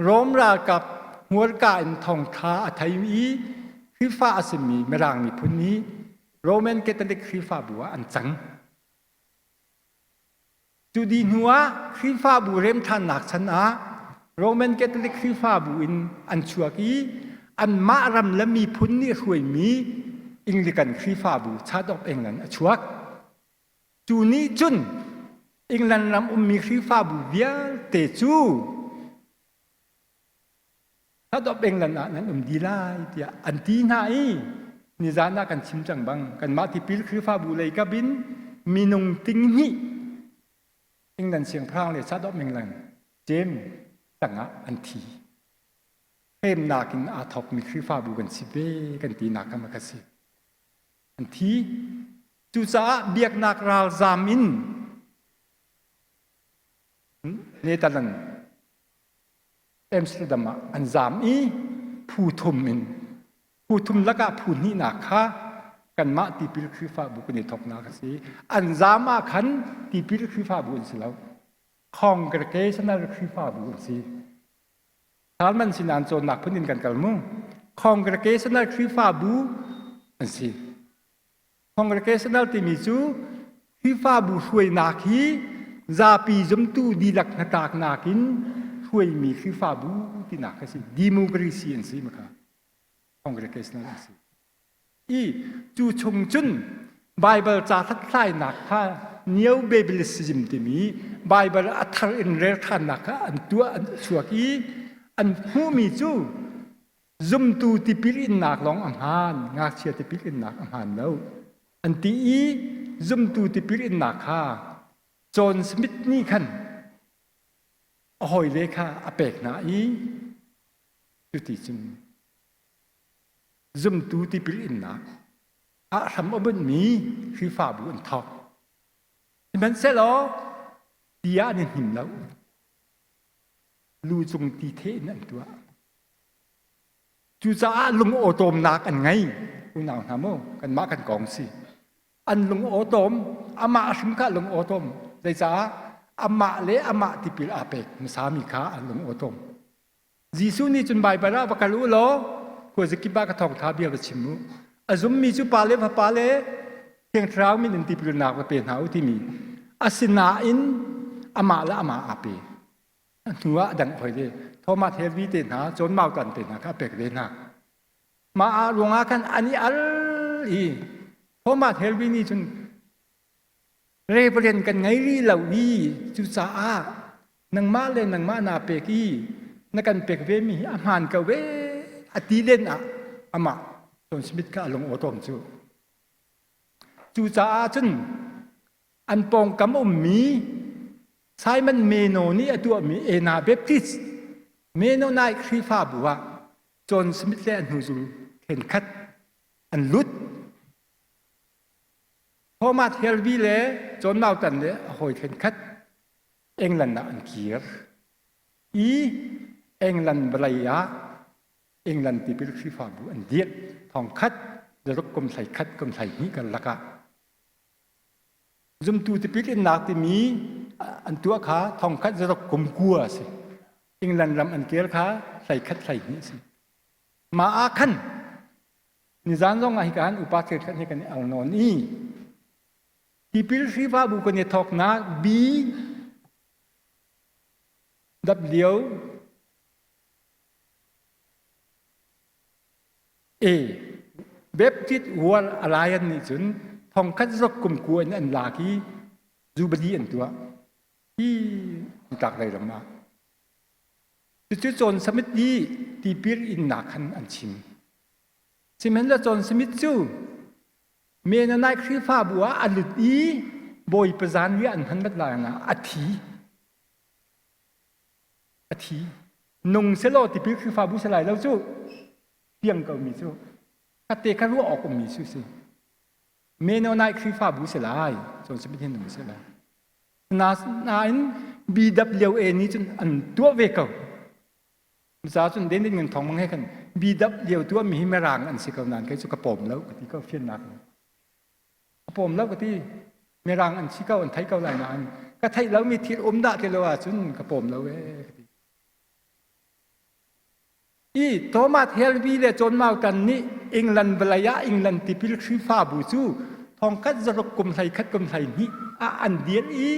Speaker 1: Rom ralkap hmurka in thawngṭha a thei i Khrihfa a simi Mirang miphun nih Roman Catholic Khrihfabu ah an cang. Cu dih hnu ah Khrihfabu remṭhannak chan ah Roman Catholic Khrihfabu in an chuak i anmah ram le miphun nih hruaimi Anglican Khrihfabu Church of England a chuak. Cu nih cun England ram ummi Khrihfabu vialte cu Church of England ah nan um dih lai tiah an ti hna i nizan ah kan chim cang bang kanmah tipil Khrihfabu lei kap in minung ting hnih England siangpahrang le Church of England James tangah an thi. Hremnak in aa thawkmi Khrihfabu kan si ve kan tinak kha ka si. An thi. Cucaah biaknak ralzam in Netherlands Amsterdam ah an zam i phu thum in phu thum lakah phu hnihnak kha kanmah tipil Khrihfabu kan i thawknak a si. An zam ah khan tipil Khrihfabu an si lo. Congregational Khrihfabu an si. Salman sin an cawnnak phun in kan kal mu. Congregational Khrihfabu an si. Congregational timi cu Khrihfabu hruainak hi zapi zumtu dihlak hnatlaknak in hruaimi Khrihfabu tinak a si. Democracy an si maka. Congregational an si. I cu chung cun Bible ca hlathlainak kha Neo Biblicism timi Bible a thar in rel ṭhannak kha an tuah an chuak i an hmuhmi cu zumtu tipil innak lawng a hmaan, ngakchia tipil innak a hmaan lo. An ti i zumtu tipil innak kha John Smith nih khan a hawile kha a pek hna i cuti cun zumtu tipil innak ah hram a bunhmi Khrihfabu an thawk. Sihmanhsehlaw ti ah an i hnim lo. Lu cung ti theh in an tuah. Cucaah lung awtawmnak an ngei. Unau hna mu, kanmah kan kong si. An lung awtawm, amah hrim kha lung awtawm. Zeicah? Amah le amah tipil aa pek hmasami kha an lung awtawm. Jesuh nih cun Baibal ah va kal u law khuazakip ah ka thawngtha bia va chim u. A zummi cu pa le fapa le Thiang Thlarau min in tipilnak va pe hna u timi. Asinain amah le amah aa pe. A hnu ah a dang hoi ve. Thomas Helvi te hna, John Mautan te hna kha a pek ve hna. Mah ah ruangah khan an i al i Thomas Helvi nih cun Reverend kan ngei rih lo i cucaah nangmah le nangmah naa pek i na kan pek vemi hi a hmaan ko ve a ti len ah amah John Smith kha a lung awtawm cu. Cucaah cun an pawngkam ummi Simon Meno nih a tuahmi Ena Baptist Mennonite Khrihfabu ah John Smith le a hnuzul khenkhat an lut. Thomas Helvey le John Mautan le a hawi khenkhat England ah an kir i England vawlei ah England tipil Khrihfabu an dirh thongkhat zaruk kum hlei khat kum hlei hnih karlak ah zumtu tipil innak timi an tuah kha thongkhat zaruk kum kua a si. England ram an kir kha hlei khat hlei hnih a si. Mah ah khan Nizan zong ah hika han upa cheukhat he kan i al nawn i tipil Khrihfabu kan i thawknak B W A Baptist World Alliance nih cun thongkhat zok kum kua in an lak i Jubilee an tuah hi nitlak lei ram ah Cucu John Smith i tipil innak khan an chim. Sihmanhsehlaw John Smith cu Mennonite Khrihfabu ah a lut i Bawipa zanriah an hman bat lai ah a thi. A thi. Nung selaw tipil Khrihfabu si lai lo cu. Fiang ko mi cu. Khatte kha ruah awk ummi cu si. Mennonite Khrihfabu si lai. John Smith hi nung si lai. Nain BWA nih cun an tuah ve ko. Ca cun den ngan thong mang he khan BW tuah mi hi mirang an si ko nain kei cu ka pawm lo ka ti ko fiannak. Ka pawm lo ka ti. Mirang an si ko an thei ko lai nain ka theih lo mi thil um dah ti lo ahcun ka pawm lo ee ka ti. I Thomas Helvey le John Mautan nih England vawlei ah England tipil Khrihfabu cu thongkhat zaruk kum 11 kum 12 ah an dir i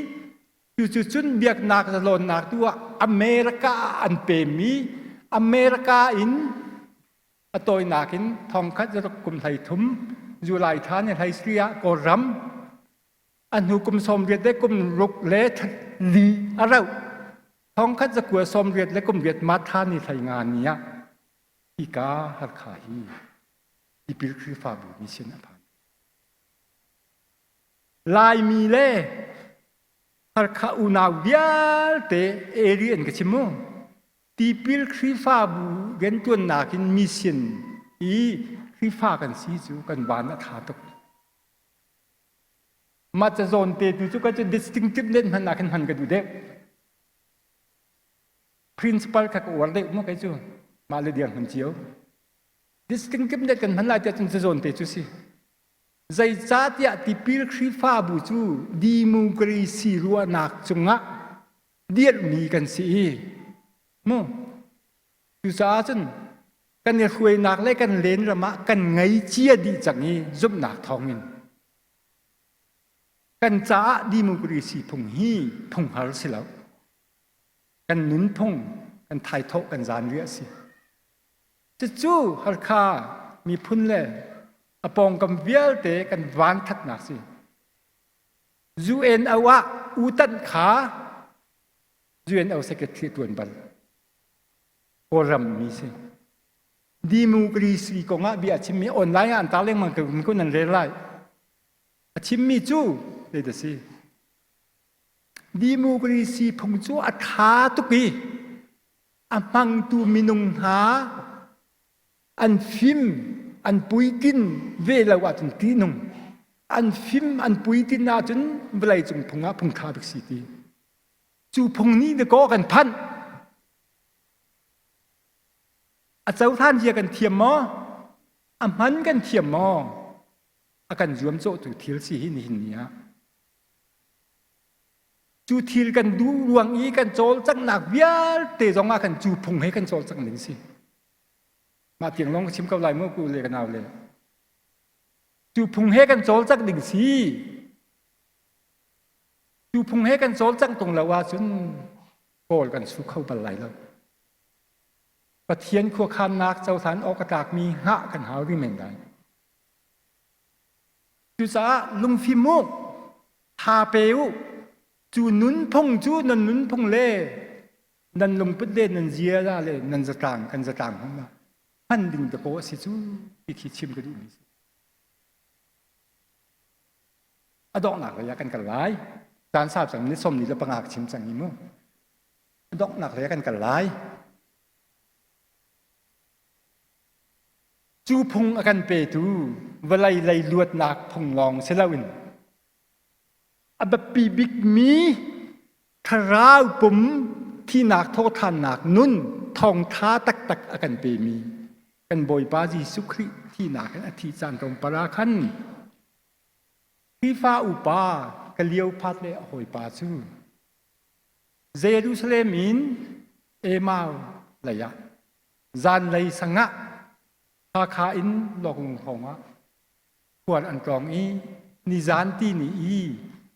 Speaker 1: cucu cun biaknak zalawnnak tu ah America ah an pem i America in a tawinak in thongkhat zaruk kum 13 July thla ni hlei ah Kawlram a hnu kum 80 le kum ruk le li a rauh thongkhat zakua 80 le kum riat matha ni hlei nga ni ah hika Hakha hi tipil Khrihfabu mission a phan. Laimi le Hakha unau vialte area in ka chim mu. Tipil Khrihfabu rianṭuannak in mission i Khrihfa kan si cu kan van a ṭha tuk. Mah cazawn te tu cu ka cu distinctive net hman ah khin hman ka duh deuh. Principal kha ka uar deuh mu kei cu. Mah le dirhmun cio. Distinctive net kan hman lai tiah cun cazawn te cu si. Zeicahtiah tipil Khrihfabu cu democracy ruahnak cungah dirhmi kan si i mu cucaah cun kan i hruainak le kan len ram ah kan ngei cia dih cang i zumhnak thawngin kan caah democracy phung hi phung har si lo kan nunphung kan thaithawh kan zanriah si cucu Halkha miphun le a pawngkam vialte kan vanthatnak si UNO ah utan kha UNO secretary tuan bal Kawlram mi si democracy kong ah bia a chimmi online ah an tar lengmang ko ko nan rel lai a chimmi cu zei si democracy phung cu a tha tuk i a hmangtu minung hna An fim, an puitin ve lo ahcun ṭihnung. An fim, an puitin ahcun vawleicung phung ah phung ṭha bik si ti. Cu phung nih dakaw kan phanh. A cohlan zia kan thiam maw? A hman kan thiam maw? A kan zuamcawhtu thil si hi nihin ni ah. Cu thil kan duh ruang i kan cawlcanghnak vialte zong ah khan cu phung he kan cawlcangh ding si. Mah tiang lawng ka chim ko lai mu ku le ka nau le. Cu phung he kan cawlcangh ding si. Cu phung he kan cawlcangh tung lo ahcun kawl kan su kho bal lai lo. Pathian khuakhannak cohlan awk a tlakmi hngah kan hau rih men lai. Cucaah lungfim u, tha pe u, cu nunphung cu nan nunphung le nan lungput le nan ziaza le nan zatlang kan zatlang hmang ah hman ding dakaw a si cu ti khi chim ka duhmi si. A donghnak lei ah kan kal lai. Caan sau cang ni 45 ka chim cang hi mu. A donghnak lei ah kan kal lai. Cu phung a kan petu vawlei lei luatnak phung lawng si loin a biapi bikmi thlarau pum thihnak thawhthannak nun thawngtha taktak a kan pemi kan Bawipa Jesuh Khrih thihnak in a thih caan tlawmpal ah khan Khrihfa upa Kaleopas le a hawipa cu Jerusalem in Emau lei ah zanlei sangah Hakha in Lawklung hrawng ah khual an tlawng i nizan ti ni i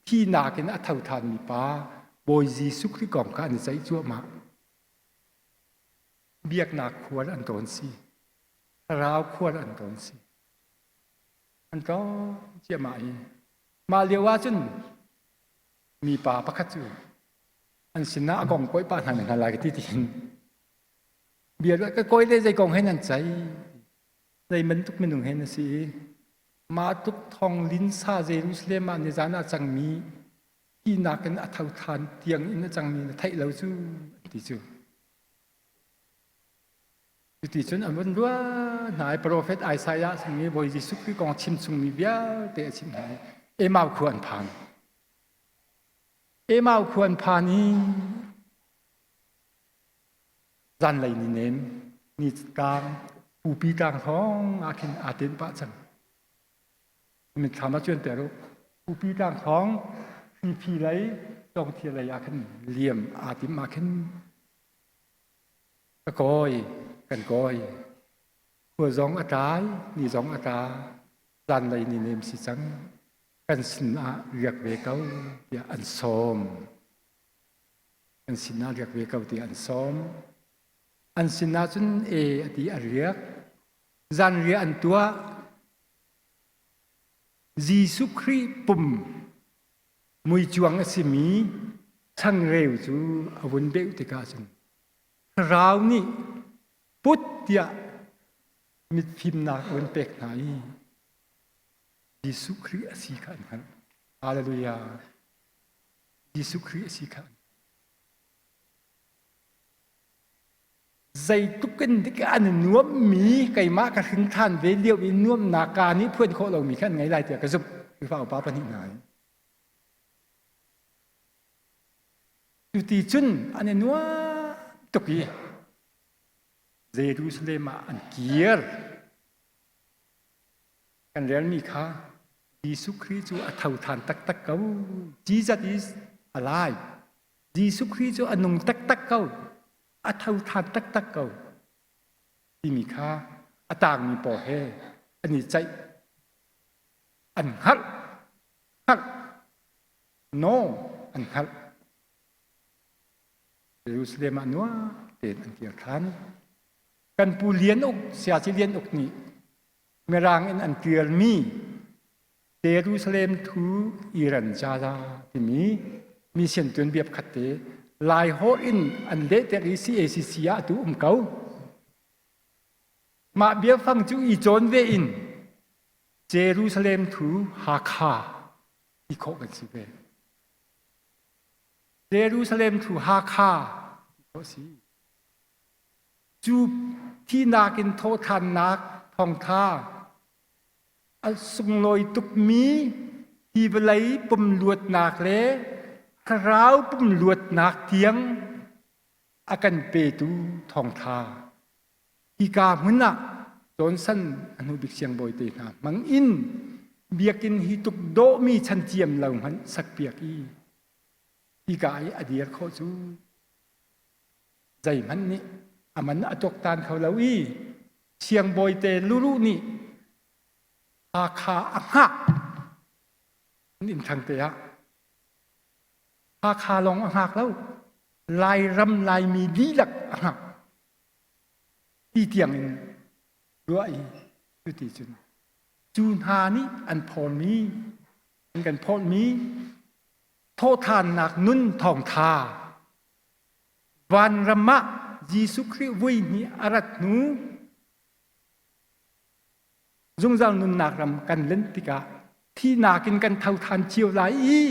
Speaker 1: thihnak in a tho ṭhanmi pa Bawi Jesuh Khrih kong kha an i ceih cuahmah. Biaknak khual an tawn si. Thlarau khual an tawn si. An tlawng ciahmah i mah lio ah cun mipa pakhat cu an sinah a kong kawih pah hna hna lai ka ti tiin bia ka kawi le zei kong he nan ceih zei bantuk minung he na si i mah tluk thong linsa Jerusalem ah nizan ah cangmi tinak in a tho ṭhan tiang in a cangmi na theih lo cu an ti cu. Cuti cun an vun ruah hna i profet Isaiah sang i Bawi Jesuh Khrih kong chim chungmi vialte a chimh hna i Emau khua an phan. Emau khua an phan i Zanlei ni nem ni tlang pupi tlang hrawng ah khin aa tenh pah cang. Mitthlam ah cuanter u. Pupi tlang hrawng hriphi lei congthia lei ah khin liam aa tim ah khin ka kawi kan kawi khua zong a tlai ni zong a tla zanlei ni nem si cang kan sin ah riak ve ko tiah an sawm. An sinah riak ve ko ti an sawm. An sinah cun e a ti a riak. Zanriah an tuah. Jesuh Khrih pum muicuang a simi changreu cu a vun beuh tikah cun Thlarau nih put tiah mitfimnak a vun pek hna i Jesuh Khrih a si kha an hngalh. Hallelujah. Jesuh Khrih a si kha. Zeitluk in dik an i nuammi keimah ka hrin ṭhan ve lio i nuamnak kaa nih phuan khawh lomi kha an ngei lai tiah ka zumh. Khrihfa upa pahnih hna hi. Cuti cun an i nuam tuk i Jerusalem ah an kir. Kan relmi kha Jesuh Khrih cu a tho ṭhan taktak ko. Jesus is alive. Jesuh Khrih cu a nung taktak ko. A tho ṭhan taktak ko. Timi kha a tangmi pawl he an i ceih. An hngalh. Hngalh. No, an hngalh. Jerusalem ah nuam tein an kir ṭhan. Kan pu Lian Uk, Siaci Lian Uk nih Mirang in an ṭialmi Jerusalem thu Iran Jaza timi mission tuanbia pakhat te Laiholh in an lehter i CACC ah atu um ko. Mah biafang cu i cawn ve in Jerusalem thu Hakha ti khawh kan si ve. Jerusalem thu Hakha ti khawh si. Cu thihnak in thawhthannak thawngtha a sunglawi tukmi hi vawlei pumluatnak le thlarau pumluatnak tiang a kan petu thawngtha hika hmun ah Johnson a hnubik siangbawi te hna hmang in biakinn hi tuk dawhmi chan ciam lo hmanh sakpiak i hika i a dir khawh cu zeihmanh nih a man a tuaktan kho lo i siangbawi te lulu nih Hakha a hngah in thang te ah Hakha lawng a hngak lo Lairam Laimi dihlak a hngak ti tiang in ruah i cuti cun cu hna nih an phawlmi an kan phawlmi thawhthannak nun thawngtha Vanram ah Jesuh Khrih vui hnih a rat hnu zungzal nunnak ram kan len tikah thihnak in kan tho ṭhan cio lai i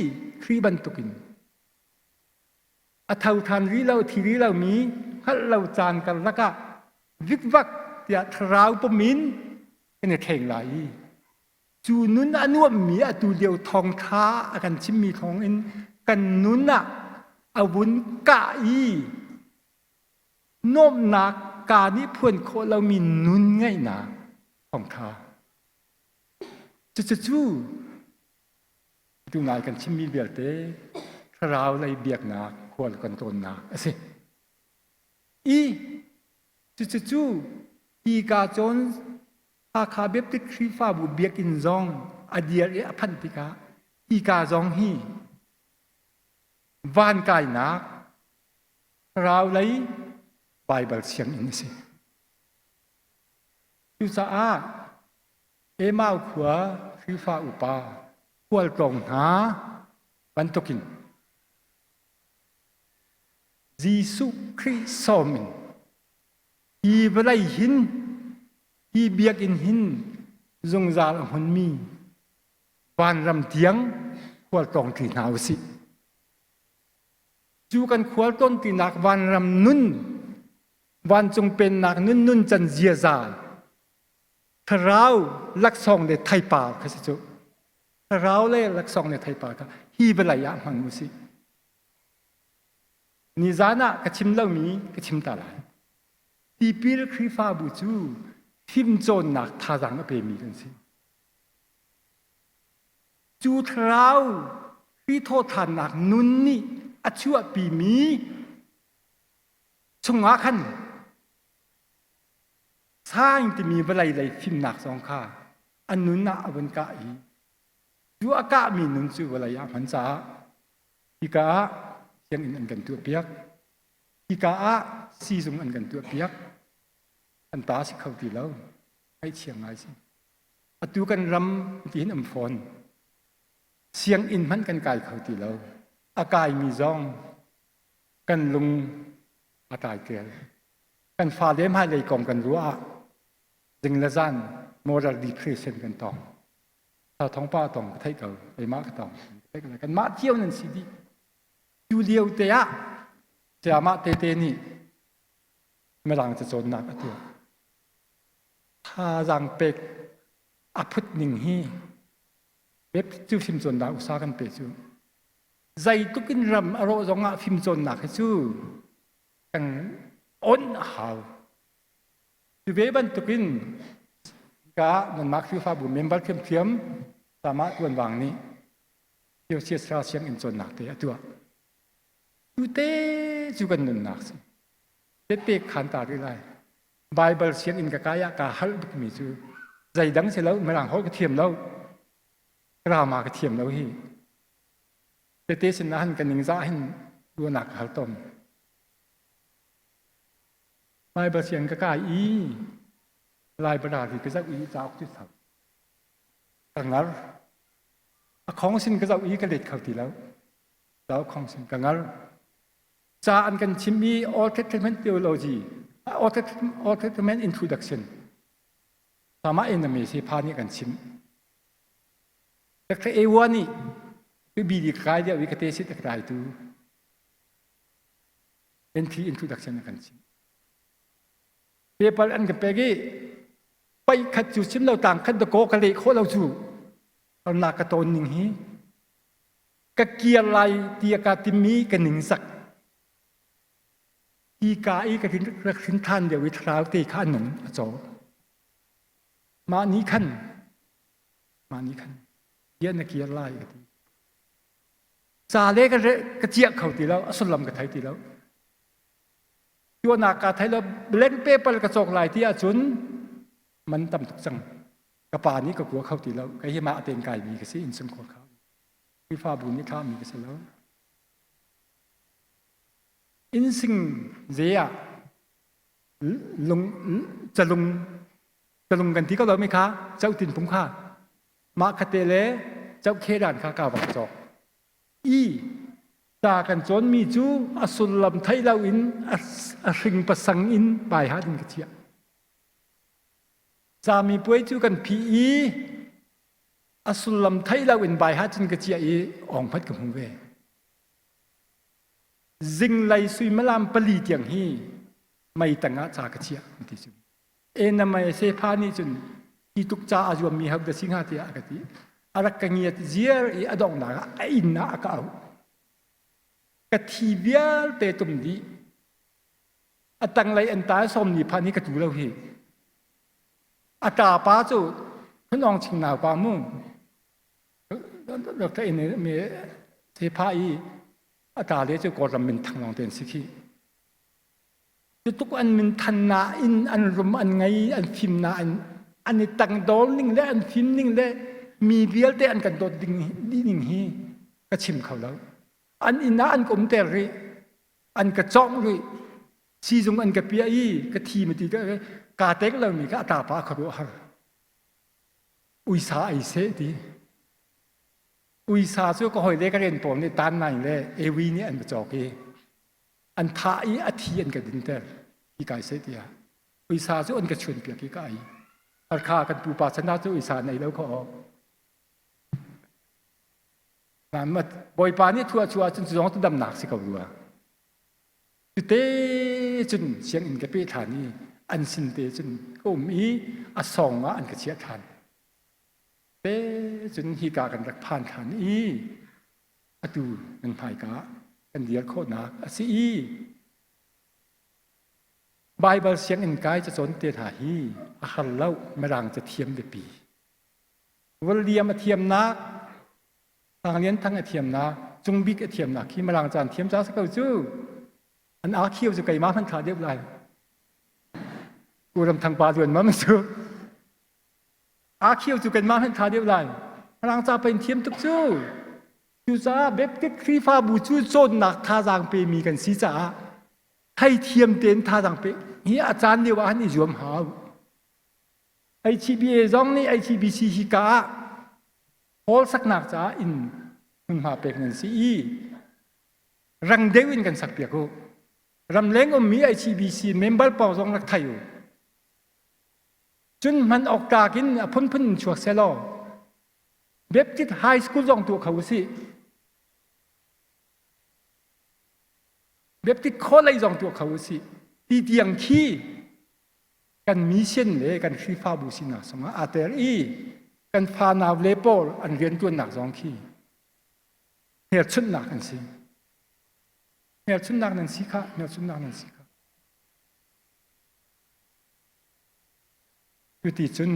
Speaker 1: Khrih bantukin a tho ṭhan rih lo thi rih lomi hngalh lo caan karlak ah vikvak tiah thlarau pum in kan i thleng lai i cu nun a nuammi atu lio thawngṭha a kan chimmi thawngin kan nun ah a vun kah i nuamhnak kaa nih phuan khawh lomi nun ngeihnak thawngṭha cucu tu ngai kan chimmi vialte thlarau lei biaknak khual kan tlawnnak a si i cucu hi ka cawn Hakha Baptist Khrihfabu biakinn zong a dir i a phanh tikah hika zong hi van kainak thlarau lei Baibal sianginn a si. Cucaah Emau khua Khrihfa upa khualtlawng hna bantukin Jesuh Khrih sawm in Hi vawlei hin, hi biakinn hin zungzal a hmunmi vanram tiang khualtlawng ṭi hna u sih. Cu kan khualtlawn tinak vanram nun, vancung pennak nun nun can ziaza, thlarau laksawng le theipar kha si cu. Thlarau le laksawng le theipar kha hi vawlei ah hmang u sih. Nizan ah ka chim lomi ka chim ta lai. Tipil Khrihfabu cu fimcawnnak thazaang a pemi kan si. Cu thlarau Khrih thawhthannak nun nih a chuahpimi chungah khan sang timi vawlei lei fimnak zong kha a nun ah a vun kah i cu a kahmi nun cu vawlei ah hman caah Hika ah sianginn an kan tuahpiak. Hika ah siizung an kan tuahpiak. An ta si kho ti lo. Ngaihchia ngai si. Atu kan ram ti hin um fawn. Sianginn hmanh kan kai kho ti lo. A kaimi zong kan lung a tlai tel. Kan fale hmailei kong kan ruah ah zing le zan moral depression kan tong. Thawngpa tong ka theih ko keimah ka tong kanmah cio nan si dih cu lio te ah sayamah tete nih Mirang cacawnnak a tuah. Thazaang pek a phut ning hi Baptist cu fimcawnnak usa kan pe cu. Zeitluk in ram a rawh zongah fimcawnnak hi cu kan on a hau. Cu ve bantukin ka nanmah Khrihfabu member thiamthiam sama tuanwang nih Theosias sianginn cawnnak te a tuah. Cu te cu kan nunnak si. Tette khan ta rih lai. Baibal sianginn ka kai ah kaa halh bikmi cu zeidang si lo Mirang holh ka thiam lo. Drama ka thiam lo hi. Tete sin ah han ka ningzah hin ruahnak ka hal tawn. Baibal sianginn ka kai i library ka zoh i cauk cu sau. Ka ngar. A khong sin ka zoh i ka let kho ti lo. Cauk khong sin ka ngar. Ca an kan chim i Old Testament theology, Old Testament introduction. Sama in mi si pha nih kan chim. Dr. Ewa nih bibi di kai deuh i ka te sit ka rai tu. Entry introduction a kan chim. Paper an ka pek i paih khat cu chim lo tang khat dakaw ka leh khawh lo cu na ka tawn ning hi ka kir lai ti ka timi ka ning zak hi ka i ka rak hrin than deuh i thlarau te kha an nung a caw mah ni khan mah ni khan bia na kir lai ka ti ca le ka ka ciah kho ti lo a sullam ka thei ti lo tuahnak ka thei lo blank paper ka cawk lai ti ahcun man tam tuk cang ka pa nih ka kua kho ti lo kei hi mah ten kai mi ka si innchungkhar kha Khrihfabu nih thlahmi ka si lo innsing ze ah lung calung calung kan ti ko lo mi kha cautin pung kha mah khate le cauhkhedan kha ka vak cawk i ca kan cawnmi cu a sullam thei lo in a hring pasang in pai ha ding ka chiah cami puai cu kan phi i a sullam thei lo in bai ha cun ka chiah i ong phat ka hmu ve zinglei suimilam pali tiang hi mei tangah ca ka chiah ti cu enamai sefa nih cun hi tuk ca a zuammi ho da si hnga tiah a ka ti a rak ka ngiat ziar i a donghnak ah a inn ah a ka auh ka thi vialte tum dih a tanglei an ta som ni phan hi ka tu lo hi a ta pa cu khunong ching nau pa mu Dr. In mi sefa i a ta le cu kawlram min thang long ten si khi Cutluk an minthannak in an rum an ngei, an fimnak an an i tangdor ning le an fim ning le mi vialte an kan dawt ding dih ning hi ka chim kho lo. An inn ah an ka umter rih, an ka cawngh rih, siizung an ka piah i ka thi ma ti ka kaa tek lomi kha a tapa a khuaruahhar. Uisa ei seh ti. Uisa cu ka hawile ka rian pawl nih tan nai le ewi nih an va cawk i an thah i a thi an ka dinter hi kai seh tiah uisa cu an ka chuan piak i ka ei harkha kan pupa chan ah cu uisa an ei lo kho bawipa nih thua chu ahcun cu zong cu damnak si ko rua cute cun sianginn ka pe ṭhan i an sin te cun ka um i a song ah an ka chiah ṭhan te cun hika kan rak phan ṭhan i atu nan hmaika kan dir khawhnak a si i Baibal sianginn kai cacawn te hna hi a har lo Mirang cathiam biapi. William a thiamnak, Sang Lian Thang a thiamnak, Cung Bik a thiamnak khi Mirang caan thiam ca si ko cu. An aa khio cu keimah hmanh thla deuh lai. Kuram Thang pa zuan mam cu. Aa khio cu kanmah hmanh ṭha deuh lai. Rang ca pei thiam tuk cu. Cucaah Baptist Khrihfabu cu cawnnak thazaang pemi kan si caah theithiam tein thazaang pe hi a caan lio ah han i zuam hau. HCBA zong nih HCBC hi ka ah hall saknak caah inn hmunhma pek nan si i rang deuh in kan sak piak u. Ramleng ummi HCBC member pawl zong rak thei u. Cun hman awk tlak in a phunphun in chuak selaw Baptist High School zong tuah kho usih. Baptist College zong tuah kho usih. Ti tiang khi kan mission le kan Khrihfabu sinak zongah aa tel i kan fanau le pawl an rianṭuannak zong khi hmelchunhnak an si. Hmelchunhnak nan si khah, hmelchunhnak nan si khah. Cuti cun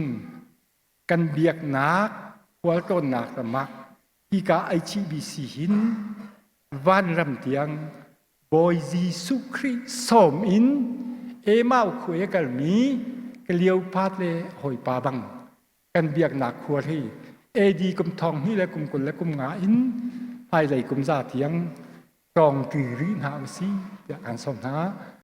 Speaker 1: kan biaknak khualtlawnnak ram ah hika HBC hin vanram tiang Bawi Jesuh Khrih sawm in Emau khua i kalmi Kleopat le hawipa bang kan biaknak khua hi AD kum thong hnih le kum 25 in hmailei kum za tiang tlawngṭi rih hna usih tiah kan sawm hna.